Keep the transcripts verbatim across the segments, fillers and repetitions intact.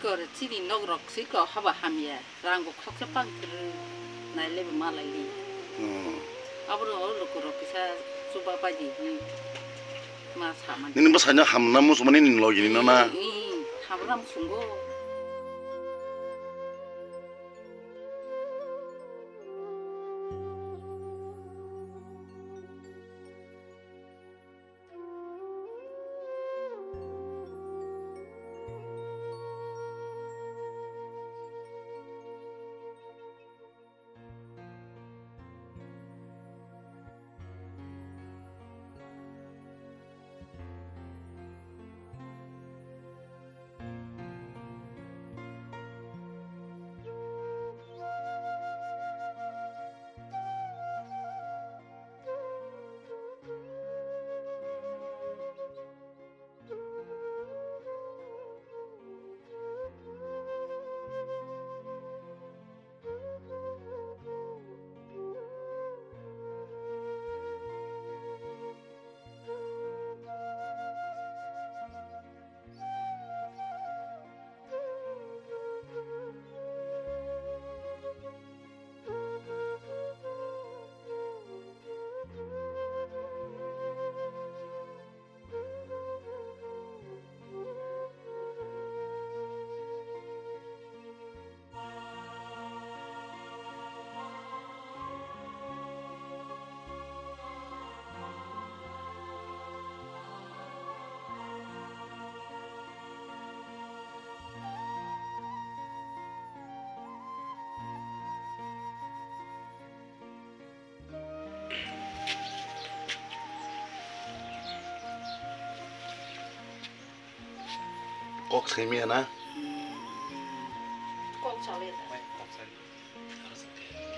Kor chini nok rok si ko haba hamya, rang bo khoksa pang kwrwi, nai le bo ma lai li. Hmm. Abo no o luku rok kisa chuba pai di, hmm, ma sa man. Nini bo saino hamna muchung mani nini logi ni no na? Hmm, hmm, hamna muchungo. Kok sai maya na? Kok salai ta.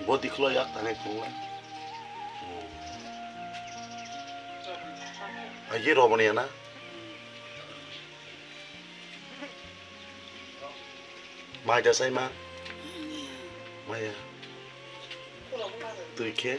Bo diklo yak tanai khulai. Aji romani ya na? Mai da sai ma? Maya. Twi khe.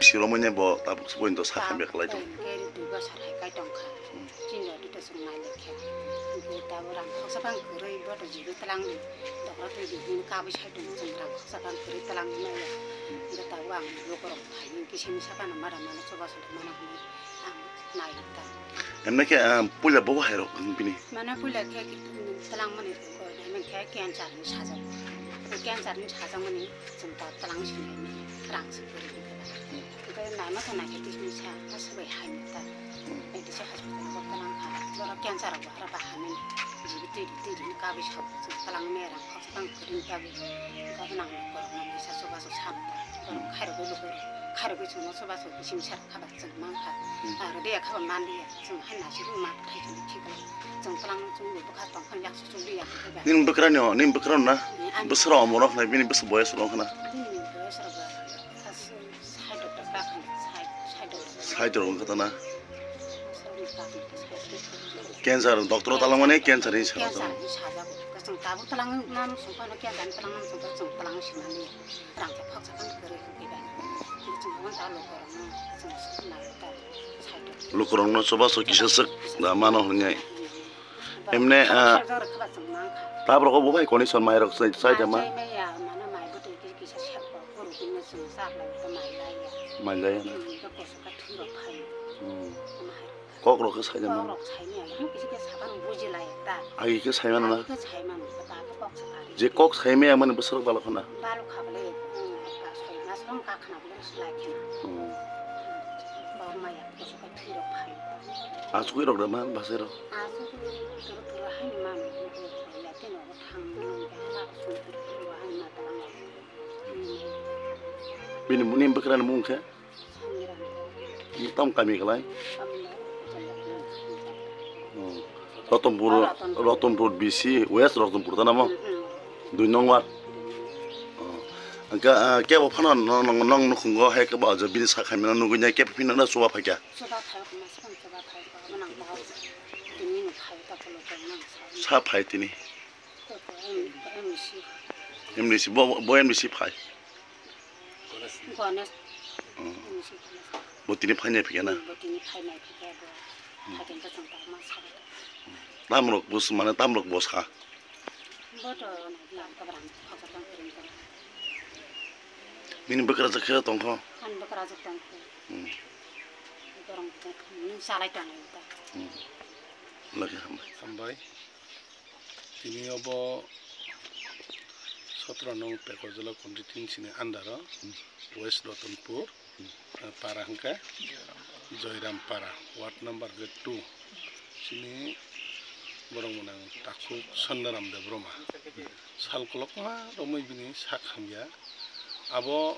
Siromane bo tabuk se pointo sa hamya khlai tong. Khe duiba sar hai kai tong kha. Hmm. Chini rok duita chwng nai lai khe. Bo tabuk rang khoksa phang kwrwi bo to jibo tlang di. Dokra twi di hini kabui sai tong chwng rang khoksa phang kwrwi tlang di nai ya. Bo tabuk ang lukurok hai ni kisa misa phano mada mano choba sotwi mano hwnwi ang nai ta. Emne khe, ah, puila bo hai rok bini. Mane puila khe tlang mani ko nai khe cancer ni sajak. Cancer ni sajak mani chwng ta tlang sinai mani rang se kwrwi hwnkhe ba. Hwnkhe naima tong naikhe tei sa, ha swbai hai ta. Hmm. Tei sa hospital o tlang kha. Borok cancer rok bo hara ba hamya ni. Jibi twi di, twi di ni kabui sa, chwng tlang mera khoksa phang kwrwi ni bagwi. Hwnkhe nang borok no misa chubachu sa ta. Borok khairogwi lukurok, khairogwi chwngno chubachu bising sa kha ba chwng man kha. Hmm. Aro de kha ba man liya. Chwng hai naisik ma bwthai chwng thik khlai. Chwng tlang chwng bo bwkha tong kha yak su chwng liya khe ba. Nini bwkrani o, nini bwkrano na? Ni ani bwswra omo rok khnai, bini bwswk boyes rok khna. Bini boyes rok ba, as-, side rok ta kha, side, side rok. Side rok wngkha ta na? Side rok ta kha, side rok. Cancer, doctor o talangmani cancer ni sajak. Cancer ni sajak. Chwng tabuk talang nam song phano cancer ni talang nam song phano chwng talang sinani. Rang khe khoksa phano kwrwi hwnkhe ba. Lukurokno chubachu kisa swk da mano hwnwi. Emne, ah, taborok bo bai condition mairok chai, chai da ma. Mailaya na. Hmm. Kok rok khe saida ma. Kok rok saimaya, hwn kisa kisa saban bujilaya ta. Agi khe saimano na? Agi khe saimano, ta khe kok sakha. Je kok saimaya mani bwswk balok khna. Balok kha bole, hmm, ta soi mas rong ka khna bole slai khna. Hmm. Bawmaya, bwswk khe thwi rok phai. Asugwi rok da ma, bwsai rok? Asugwi turu turu haini mano, ya teno thang nung khe la sung turu turu haini ma tala ma. Hmm. Bini muni bwkrani mung khe? Tam kami kwlai? Hmm. Rotonpur, Rotonpur B C, West Rotonpur ta namo? Dui nong ward. Oh. Angka, ah, kebo phano nong, nong, nong nukhungo hai kebo ajo bini sakha mino nugui nai kebo phino na chuba phaikha? Chuba phai, ma sakha chuba phai, ma nang ba. Tini no phai ta kolo ko nang sa. Sa phai tini. Ko ko M-, M D C. M D C, bo, bo M D C phai. Ganesh. Hmm. Bo tini phainai phikha na? Hmm, bo tini phainai phikha bo. Hmm. Phaikhe hwnkhe chwng tongma sakha. Tamrok bus mane tamrok bus kha. Bo to nai kha kabrang khokor tong kring kring. Bini bwkrajak khe tongkho. Ani bwkrajak tongkho. Hmm. Borong tong nung salai tongo ta. Hmm. Lagi hambai. Hambai. Tini obo sotro nong Pekorjala constituency ni under o West Rotonpur, eh, para hwnkhe Joyram para, ward number hwnkhe two. Chini borok mwnang takhuk Sondaram Debbarma. Sal kolokma romwi bini sak hamya. Abo,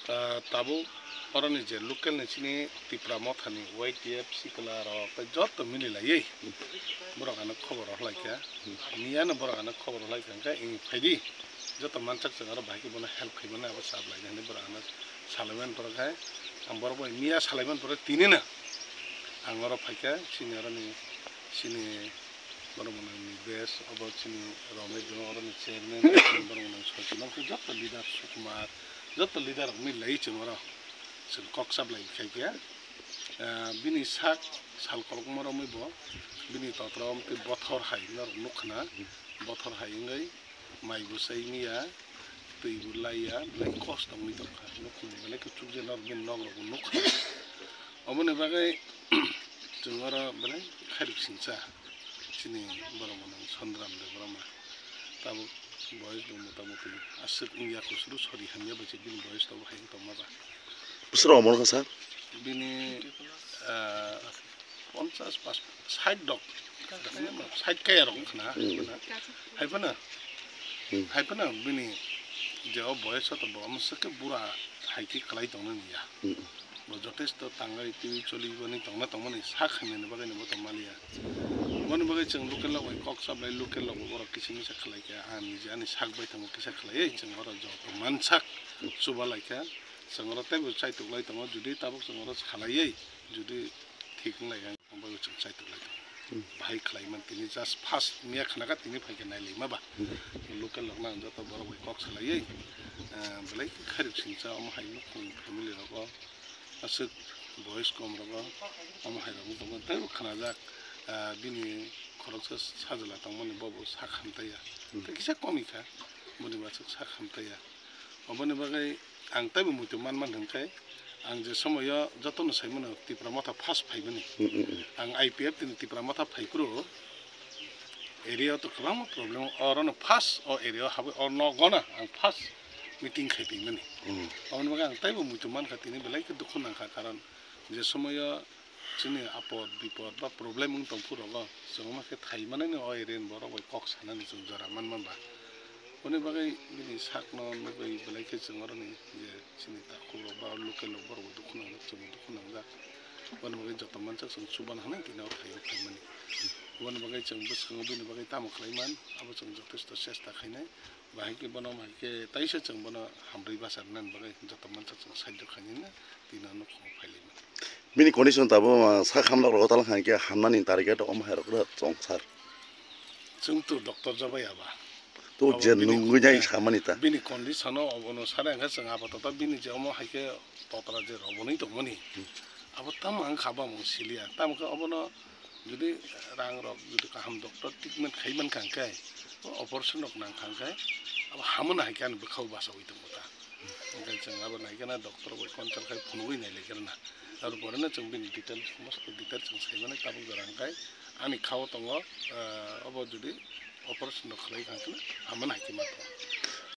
ah, tabuk oroni je local ni chini Tipra Motha ni Y T F sikla rok tei joto mili laiwi borok ano khobor rok lai kha. Miya no borok ano khobor rok lai kha, hwnkhe, "Ing phaidi, joto mansak chwng aro bahai khe bono help khai mano, abo chap lai di," hinwi borok ano salai man borok hai. Ang borok bai miya salai man borok tini no ang oro phai kha, chini oroni, chini Borok mwnang ni base, obo chini Romesh Debbarma, oroni chairman, borok mwnang Sachin, obo khe joto leader Sukumar, joto leader rok mili lai chwng oro. Chwng kok chap lai khai khe, ah, bini sak sal kolokma romwi bo bini totro tei bothor hai norok nukha na, bothor hai wngwi mai bo sai miya, twi bo laiya, belai kosto wngwi tongkha. Nukhungni belai kuchuk je norok bini nok rok bo nukha. Oboni bagwi chwng oro belai khairok singcha. Chini borok mwnang Sondaram Debbarma. Tabuk boyes bo motamoti aswk wngya, kusuru sori hamya bai se bini boyes tabuk hai wng tongma ba. Bwswk rok omo wngkha sir? Bini, ah, ponchas pas, sait rok, sait kaya rok wngkha na, hmm, hai phano, hmm, hai phano bini je o boyes o to bo omo swk khe bura hai khe kwlai tongna nini ya. Hmm. Bo jotesto tangai twi choli boni tongna tongmani sak hamya ni bagwi no bo tong maliya. Boni bagwi chwng local rok bai kok chap lai, local rok bo borok kisa misa khlai kha, ani je ani sak bai tongma kisa khlaiwi chwng oro joto mansak chuba lai kha. Chwng oro teibo chaitok lai tongo, jodi tabuk chwng oro salaiwi jodi thik wng lai ang bagwi chwng chaitok lai tongo. Hmm. Bahai khlai man tini just first miya khna kha tini phai khe nai lai ma ba. Hmm. Local rok no ang joto borok bai kok salaiwi, ah, belai khe khairok singcha omo hai nukhung family rogo. Aswk boyes kom rogo, omo hai rok wng tongmani teibo khnajak, ah, bini khoroksa sajla tongmani bobo sak hamtaiya. Hmm. Tei kisa komikha, boni bo aswk sak hamtaiya. Oboni bagwi ang teibo muitu man man hwnkhe, ang je somoyo jotono saimano Tipra Motha first phaimani. Hmm, hmm, hmm. Ang I P F tini Tipra Motha phaiphuru area o to kwbangma problem, orono first o area o habwi o nogono ang first meeting khai tongmani. Hmm. Aboni bagwi ang teibo muitu mankha, tini belai khe dukhu nangkha, karon je somoyo chini apod bipod ba problem wng tong phuru rogo chwng ma khe thai manani o area ni borok bai kok sanani chwng jora man man ba. Aboni bagwi bini sakno nugwi belai khe chwng oroni je chini takhuk rok ba local rok borok bo dukhu nangjak, chwngbo dukhu nangjak. Aboni bagwi joto mansak chwng chuban hwnwi tini o thaio phaimani. Aboni bagwi chwng bwskango bini bagwi tamo khlai man, abo chwng jotesto chesta khainai. Bahai khe bono, bahai khe taisa chwng bono hamrwi bachar nani bagwi joto mansak chwng saijak khainai, tini o nukhungo phailaimani. Bini condition tabuk, ah, sak hamrok rogo talwng kha hinkhe hamnani target omo hai rok chong sir. Chwng to doctor jabai aba. To abo je bini, nungwi jai eh, samani ta. Bini condition o obono sare hwnkhe chwng apatoto bini je omo hai khe totra je robonwi tongmani. Abo tamo ang kha bamung siliya. Tamo khe obono jodi rang rok jodi kaham doctor treatment khai mankha hwnkhe, operation rok nangkha hwnkhe, abo hamano hai khe ani bwkhao bachaui tongo ta. Hwnkhe chwng abo naikhe na doctor bai consult khai phunugwi nailaikrwna. Aro poreno chwng bini detail, somosto detail chwng saimani tabuk jora hwnkhe ani khao tongo, ah, obo jodi operation rok khlai kha hwnkhe hamano hai khe ma tongo.